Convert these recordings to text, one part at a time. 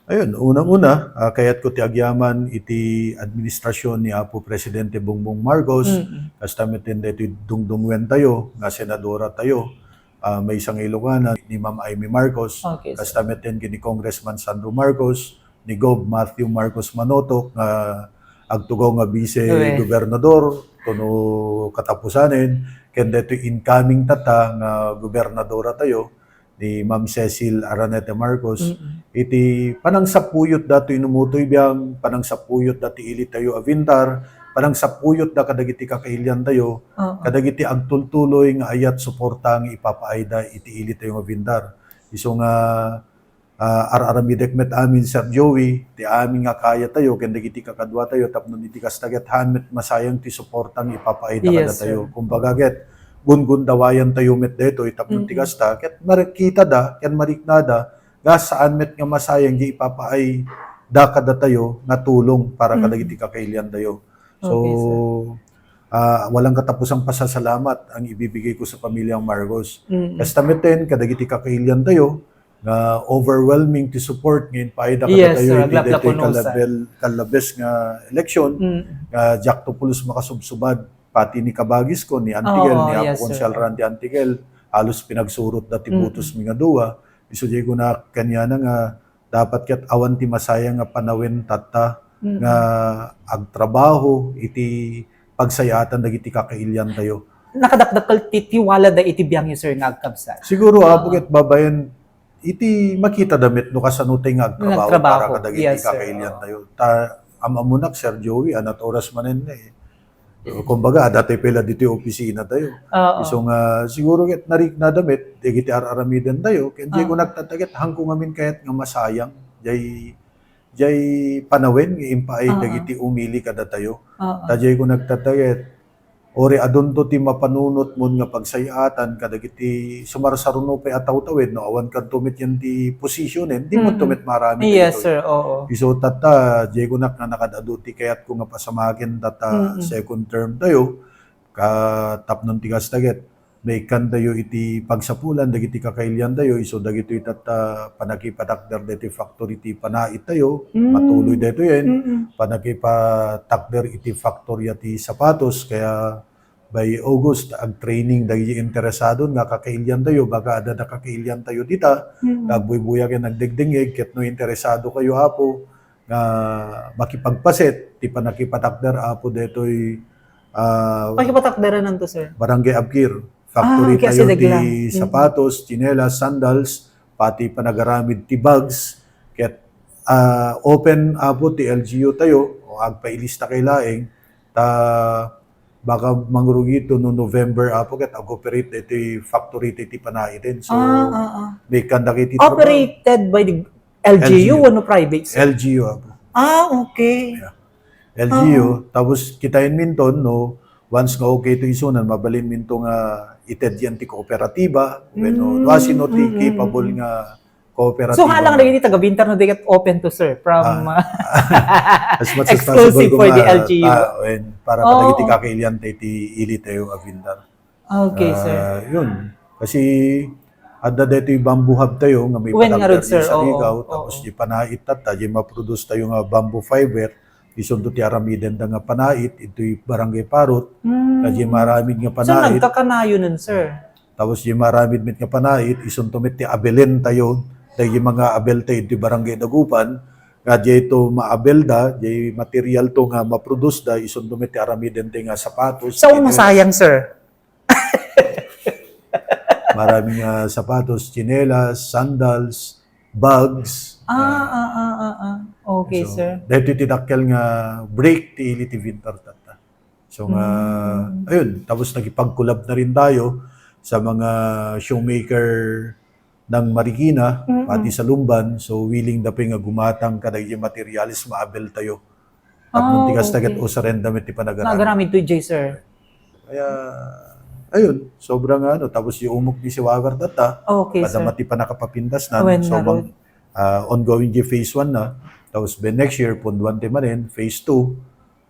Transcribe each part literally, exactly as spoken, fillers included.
Ayun, unang-una, ah, kayatko ti agyaman iti administrasyon ni Apo Presidente Bongbong Marcos, Mm-mm. kasta met daytoy dungdungwentayo nga senadoratayo, ah, maysa nga Ilocana, ni Ma'am Imee Marcos, Okay, sir. kasta met ken ni Congressman Sandro Marcos, ni Gov Matthew Marcos Manotok nga agtugaw nga vice-gobernador, kuno katapusanen, ken daytoy incoming tatta nga gobernadoratayo, ni Ma'am Cecil Araneta Marcos, Mm-mm. iti panangsapuyotda ti inumotoy biang, panangsapuyotda ti ilitayo a vintar, panangsapuyotda kadagiti kakailiantayo, Oo. kadagiti agtultuloy nga ayat suporta nga ipapaayda iti ilitayo nga vintar. Isu nga, ah, ar-aramidek met amin, Sir Joey, ti amin nga kayatayo ken dagiti kakaduatayo tapno iti kasta ket haan met masayang ti suporta nga ipapaayda Yes, kadatayo. sir. Kumbaga ket, gungundawayantayo met daytoy tapno ti Mm-mm. kasta, ket makitada, ken mariknada, nga saan met nga masayang nga ipapaayda kadatayo nga tulong para Mm. kadagiti kakailiantayo. So, Okay, sir. ah, walang katapusang pasasalamat ang ibibigay ko sa pamilyang Marcos. Mm. Kasta met ken kadagiti kakailiantayo, nga overwhelming ti support nga ipaayda Yes, kadatayo sir. iti Aglaplapo daytoy no, sir. kalabel-, kalabes nga eleksyon, Mm. nga diakto pulos makasubsubad, pati ni kabagisko, ni Antiquel, Oo, ni Apo yes, sir. Konsehal Randy Antiquel, halos pinagsurotda ti Mm-mm. butosmi nga dua. Isu diay kunak kaniana nga dapat ket awan ti masayang nga panawen tatta Mm-mm. nga agtrabaho iti pagsayatan dagiti kakailiantayo. Nakadakdakkel ti tiwalada iti biangyo, sir, nga agkabsat. Siguro, Oo. Apo, ket babaen iti makitada met no kasano tay nga agtrabaho Nagtrabaho. para kadagiti Yes, sir. kakailiantayo. Ta, am-amonak, Sir Joey, anat oras manen eh. Kumbaga, adda tay pay la ditoy opisinatayo. Oo. Isu nga, siguro ket nariknada met, dagiti ar-aramidentayo, ken diay Ah. kunak tatta ket, haanko ngamin kayat nga masayang, diay, diay panawen nga impaay Ah, ah. dagiti umili kadatayo. Ah, ah. Ta diay kunak tatta ket, uray adunto ti mapanunotmon nga pagsayatan kadagiti sumarsaruno pay a tawtawen, no awan kanto met yan ti posisionen, di mo Mm-mm. to met maaramid Yes, dagitoy. sir. Oo. Isu tatta, diay kunak nga nakad-adu ti kayatko nga pasamagen tatta Mm-mm. second term tayo, ka tapno ti kasta ket, maikkantayo iti pagsapulan dagiti kakailiantayo, isu dagitoy tatta panakipatakder dagiti factory ti panaittayo, Mm. matuloy daytoyen, Mm-mm. panakipatakder iti factory ti sapatos, kaya by August, ag-training dagiti interesado nga kakailiantayo, baka adda da kakailiantayo dita, Mm. nga agbuybuya ken agdengdengngeg, ket no interesado kayo, Apo, nga makipagpaset ti panakipatakder, Apo, daytoy, ah, Pakipatakderan nanto, sir. Barangay Abkir. Factory Ah, okay, tayo asideg ti lang. Mm. sapatos, tsinelas, sandals, pati panagaramid ti bags. Ket, ah, open, Apo, ti L G U tayo, o agpailista kay laeng, ta baka mangrugi to no November, Apo, ket ag-operate iti factory ti, ti panaiten. So, Ah, ah, ah. may kanda kay ti trabaho. Operated by the L G U L G U. Wano private, sir? L G U, Apo. Ah, okay. Yeah. L G U, Ah. tapos kitaen minton, no, once nga okay to isunan, mabalin minto nga ited yan ti kooperatiba, wenno, Mm, no, asino ti mm, mm, capable mm. nga kooperatiba So, halang nga dagiti taga-Bintar no di ket open to, sir, from, Ah. uh, As much as exclusive possible, for the kuma-, L G U. ah, wen, para Oh. kadagiti kakailian tayo ti ili tayo a Bintar. Okay, sir. Ah, yun. Kasi, adda daytoy bamboo hub tayo nga may Wen ngarud, sir. Oo, Surigao, oo. tapos di panait tatta, di maproduce tayo nga bamboo fiber, isunto ti aramiden da nga panait, ito'y Barangay Parot, Mm. nga di maramid nga So, panait. nagkakanayon nun, sir? Tapos diay maaramid met nga panait, isunto met ti abelen tayo, dagiti mga abel tayo iti Barangay Dagupan, nga diay to maabel da, diay material to nga maproduce da, isunto met ti aramiden tayo nga sapatos, Sa tsinelas. Masayang, sir? Marami nga sapatos, tsinelas, sandals, bags. Ah, ah, ah, ah, ah. Okay, So, sir. dahil ti dakkel nga break ti ili ti Bintar tatta. So nga, Mm. ayun, tapos nakipag-collab na rin tayo sa mga shoemaker ng Marikina, Mm-mm. pati sa Lumban. So, willing da pa nga gumatang kadagiti materials, maabel tayo. Tapno Ah, ti kasta ket okay. usaren da met ti panagaramid. Nagaramid to, J, sir. Kaya, ayun, sobrang ano, tapos yung umok ni si Wawer tatta, Okay, sir. madama ti panakapapintas na. Awen So, ngarud. mang-, ah, ongoing di phase one na. Tapos, ben next year, punduan ti manen, phase two.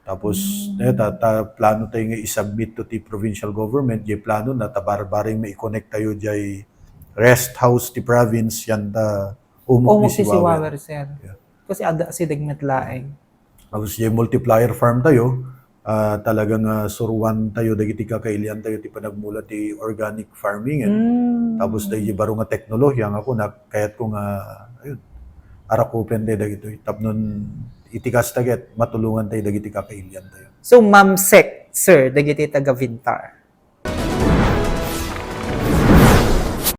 Tapos, Mm. eh, ta, ta, plano tayo nga i-submit to ti provincial government, di plano na, ta barbaring mai-connect tayo di rest house ti province, yan ta, umok Umok ni si ni si Wawer. Wawer, sir. Yeah. Kasi adda asideg met laeng. Tapos diay multiplier farm tayo, ah, talaga nga suruan tayo dagiti kakailian tayo ti panagmula ti organic farming. Mm. Tapos diay baro nga teknolohiya nga kunak, kayat ko nga, ayun, arakupen tayo dagitoy. Tapnon iti kasta ket matulongan tayo dagiti kakailian tayo. So, mamsek, sir, dagiti taga Vintar.